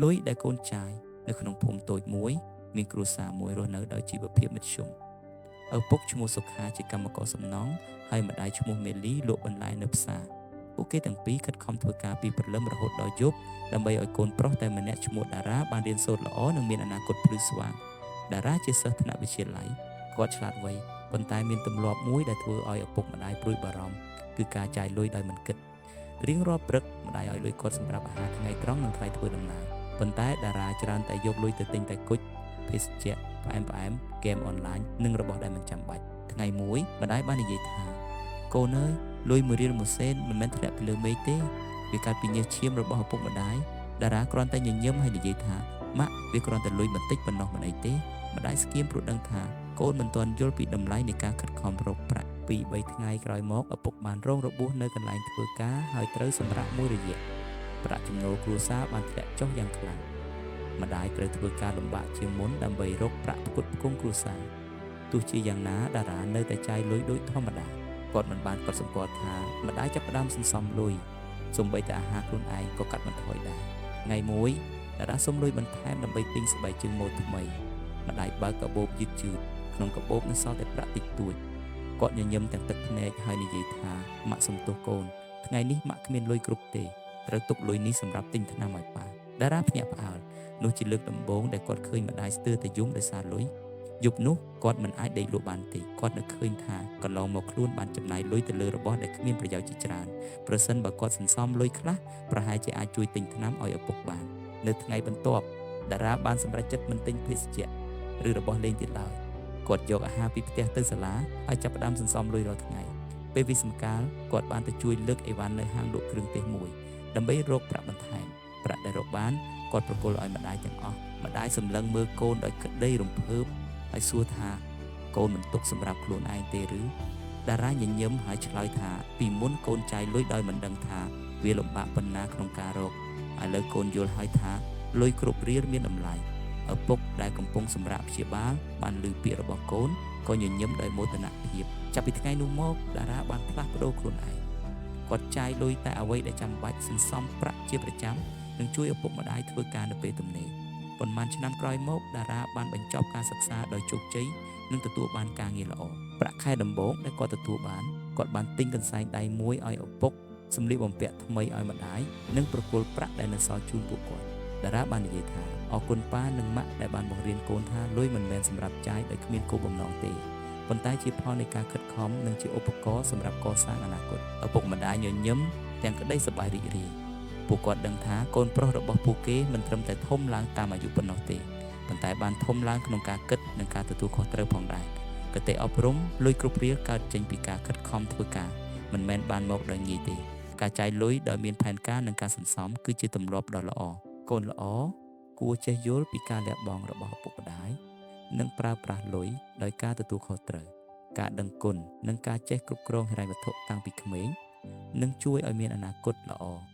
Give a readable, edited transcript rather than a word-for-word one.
លុយដែលកូនចាយនៅក្នុងភូមិតូចមួយមានគ្រួសារមួយរស់នៅដោយជីវភាពមធ្យមឪពុកឈ្មោះសុខាជាកម្មករសំណង់ហើយម្ដាយឈ្មោះមេលីលក់បន្លែនៅផ្សារពួកគេទាំងពីរខិតខំធ្វើការពីព្រលឹមរហូតដល់យប់ដើម្បីឲ្យកូនប្រុសតែម្នាក់ឈ្មោះតារាបានរៀនសូត្រល្អនិងមានអនាគតភ្លឺស្វាងតារាជាសិស្សថ្នាក់វិទ្យាល័យគាត់ឆ្លាតវៃប៉ុន្តែមានទម្លាប់មួយដែលធ្វើឲ្យឪពុកម្ដាយព្រួយបារម្ភគឺការចាយលុយដោយមិនគិតរៀងរាល់ព្រឹកម្ដាយឲ្យលុយគាត់សម្រាប់អាហារថ្ងៃត្រង់និងថ្លៃធ្វើដំណើរប៉ុន្តែតារាច្រើនតែយកលុយទៅទិញតែគុជភេសជ្ជៈផ្អែមផ្អែមហ្គេមអនឡាញនិងរបស់ដែលមិនចាំបាច់ថ្ងៃមួយម្ដាយបាននិយាយថាកូនអើយលុយមួយរៀលមួយសេនមិនមែនធ្លាក់ពីលើមេឃទេវាកើតពីញើសឈាមរបស់ឪពុកម្ដាយតារាគ្រាន់តែញញឹមហើយនិយាយថាម៉ាក់វាគ្រាន់តែលុយបន្តិចប៉ុណ្ណោះមិនអីទេម្ដាយស្គៀមព្រោះដឹងថាកូនមិនទាន់យល់ពីតម្លៃនៃការខិតខំរកប្រាក់ពីរបីថ្ងៃក្រោយមកឪពុកបានរងរបួសនៅកន្លែងធ្វើការហើយត្រូវសម្រាកមួយរយៈប្រាក់ចំណូលគ្រួសារបានធ្លាក់ចុះយ៉ាងខ្លាំងម្ដាយត្រូវធ្វើការលំបាកជាងមុនដើម្បីរកប្រាក់ផ្គត់ផ្គង់គ្រួសារទោះជាយ៉ាងណាតារានៅតែចាយលុយដូចធម្មតាគាត់មិនបានកត់សម្គាល់ថាម្ដាយចាប់ផ្ដើមសន្សំលុយសូម្បីតែអាហារខ្លួនឯងក៏កាត់បន្ថយដែរថ្ងៃមួយតារាសុំលុយបន្ថែមដើម្បីទិញស្បែកជើងម៉ូដថ្មីម្ដាយបើកកាបូបយឺតយឺតក្នុងកាបូបនៅសល់តែប្រាក់តិចតួចគាត់ញញឹមទាំងទឹកភ្នែកហើយនិយាយថាម៉ាក់សុំទោសកូនថ្ងៃនេះម៉ាក់គ្មានលុយគ្រប់ទេត្រូវទុកលុយនេះសម្រាប់ទិញថ្នាំឲ្យប៉ាតារាភ្ញាក់ផ្អើលនោះជាលើកដំបូងដែលគាត់ឃើញម្ដាយស្ទើរតែយំដោយសារលុយយប់នោះគាត់មិនអាចដេកលក់បានទេគាត់នឹកឃើញថាកន្លងមកខ្លួនបានចំណាយលុយទៅលើរបស់ដែលគ្មានប្រយោជន៍ជាច្រើនប្រសិនបើគាត់សន្សំលុយខ្លះប្រហែលជាអាចជួយទិញថ្នាំឲ្យឪពុកបាននៅថ្ងៃបន្ទាប់តារាបានសម្រេចចិត្តមិនទិញភេសជ្ជៈឬរបស់លេងទៀតឡើយគាត់យកអាហារពីផ្ទះទៅសាលាហើយចាប់ផ្ដើមសន្សំលុយរាល់ថ្ងៃពេលវិស្សមកាលគាត់បានទៅជួយលើកអីវ៉ាន់នៅហាងលក់គ្រឿងទេសមួយដើម្បីរកប្រាក់បន្ថែមប្រាក់ដែលរកបានគាត់ប្រគល់ឲ្យម្ដាយទាំងអស់ម្ដាយសម្លឹងមើលកូនដោយក្តីរំភើបហើយសួរថាកូនមិនទុកសម្រាប់ខ្លួនឯងទេឬតារាញញឹមហើយឆ្លើយថាពីមុនកូនចាយលុយដោយមិនដឹងថាវាលំបាកប៉ុណ្ណាក្នុងការរកឥឡូវកូនយល់ហើយថាលុយគ្រប់រៀលមានតម្លៃឪពុកដែលកំពុងសម្រាកព្យាបាលបានឮពាក្យរបស់កូនក៏ញញឹមដោយមោទនភាពចាប់ពីថ្ងៃនោះមកតារាបានផ្លាស់ប្ដូរខ្លួនឯងគាត់ចាយលុយតែអ្វីដែលចាំបាច់សន្សំប្រាក់ជាប្រចាំនិងជួយឪពុកម្ដាយធ្វើការនៅពេលទំនេរប៉ុន្មានឆ្នាំក្រោយមកតារាបានបញ្ចប់ការសិក្សាដោយជោគជ័យនិងទទួលបានការងារល្អប្រាក់ខែដំបូងដែលគាត់ទទួលបានគាត់បានទិញកន្សែងដៃមួយឲ្យឪពុកសម្លៀកបំពាក់ថ្មីឲ្យម្ដាយនិងប្រគល់ប្រាក់ដែលនៅសល់ជូនពួកគាត់តារាបាននិយាយថាអរគុណប៉ានិងម៉ាក់ដែលបានបង្រៀនកូនថាលុយមិនមែនសម្រាប់ចាយដោយគ្មានគោលបំណងទេប៉ុន្តែជាផលនៃការខិតខំនិងជាឧបករណ៍សម្រាប់កសាងអនាគតឪពុកម្ដាយញញឹមទាំងក្តីសប្បាយរីករាយពួកគាត់ដឹងថាកូនប្រុសរបស់ពួកគេមិនត្រឹមតែធំឡើងតាមអាយុប៉ុណ្ណោះទេប៉ុន្តែបានធំឡើងក្នុងការគិតនិងការទទួលខុសត្រូវផងដែរគតិអប់រំលុយគ្រប់រៀលកើតចេញពីការខិតខំធ្វើការមិនមែនបានមកដោយងាយទេការចាយលុយដោយមានផែនការនិងការសន្សំគឺជាទម្លាប់ដ៏ល្អកូនល្អគួរចេះយល់ពីការលះបង់របស់ឪពុកម្ដាយនិងប្រើប្រាស់លុយដោយការទទួលខុសត្រូវការដឹងគុណនិងការចេះគ្រប់គ្រងហិរញ្ញវត្ថុតាំងពីក្មេងនឹងជួយឲ្យមានអនាគតល្អ។